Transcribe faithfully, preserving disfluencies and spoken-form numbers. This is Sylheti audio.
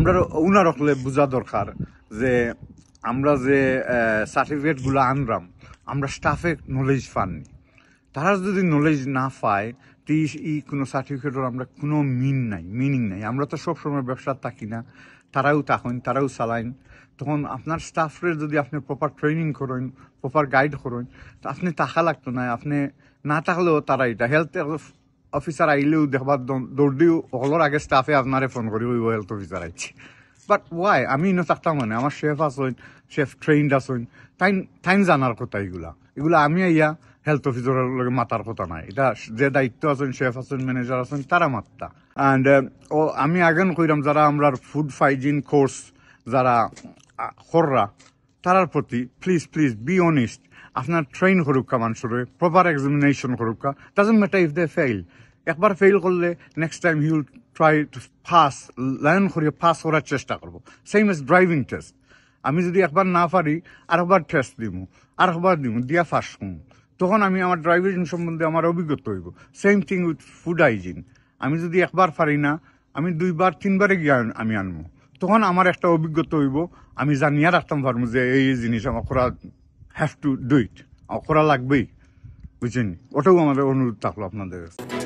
আমরা ওনার হকলে বোঝা দরকার যে আমরা যে সার্টিফিকেটগুলো আনরাম, আমরা স্টাফে নলেজ পাননি। তারা যদি নলেজ না পায়, তে ই কোনো সার্টিফিকেটর আমরা কোনো মিন নাই, মিনিং নাই। আমরা তো সবসময় ব্যবসা থাকি না, তারাও থাকইন, তারাও চালাইন। তখন আপনার স্টাফরে যদি আপনি প্রপার ট্রেনিং করেন, প্রপার গাইড করেন, তো আপনি থাকা লাগতো না। আপনি না থাকলেও তারা, এটা হেলথ অফিসার আইলেও দেখবার দৌ- দৌড় দিও, হকলর আগে স্টাফে আপনারে ফোন করি, ওই হেলথ অফিসার আইছে। But why? আমি ইনো থাকতাম মানে, আমার শেফ আছইন, শেফ ট্রেন্ড আছইন, তাইন তাইন জানার কথা এগুলা। এগুলা আমি আইয়া হেলথ অফিসারর লগে মাতার কথা নাই। এটা যে দায়িত্ব আছইন, শেফ আছইন, ম্যানেজার আছইন, তারা মাত্তা। অ্যান্ড ও আমি আগেন কইরাম, যারা আমরার ফুড হাইজিন কোর্স যারা আ, কররা, তারার প্রতি প্লিজ, প্লিজ বি অনেস্ট। আপনার ট্রেন করুক্কা, মানুষরে প্রপার এক্সামিনেশন করুক্কা। Doesn't matter if they fail. একবার ফেল করলে next time he will try to pass, learn করিয়া পাস করার চেষ্টা করব। Same as driving test. আমি যদি একবার না পারি, আরেকবার টেস্ট দিমু, আরেকবার দিমু, দিয়া পাস করমু। তখন আমি আমার ড্রাইভিং সম্বন্ধে আমার অভিজ্ঞতা হইব। Same thing with food hygiene. আমি যদি একবার পারি না, আমি দুইবার তিনবারে গিয়া আন- আমি আনমু। তখন আমার একটা অভিজ্ঞতা হইব, আমি জানিয়া রাখতাম পারমু যে এই এই জিনিস আমার করা, হ্যাভ টু ডু ইট, আমার করা লাগবেই। বুঝছেন? ওটাও আমাদের অনুরোধ থাকলো আপনাদের কাছে।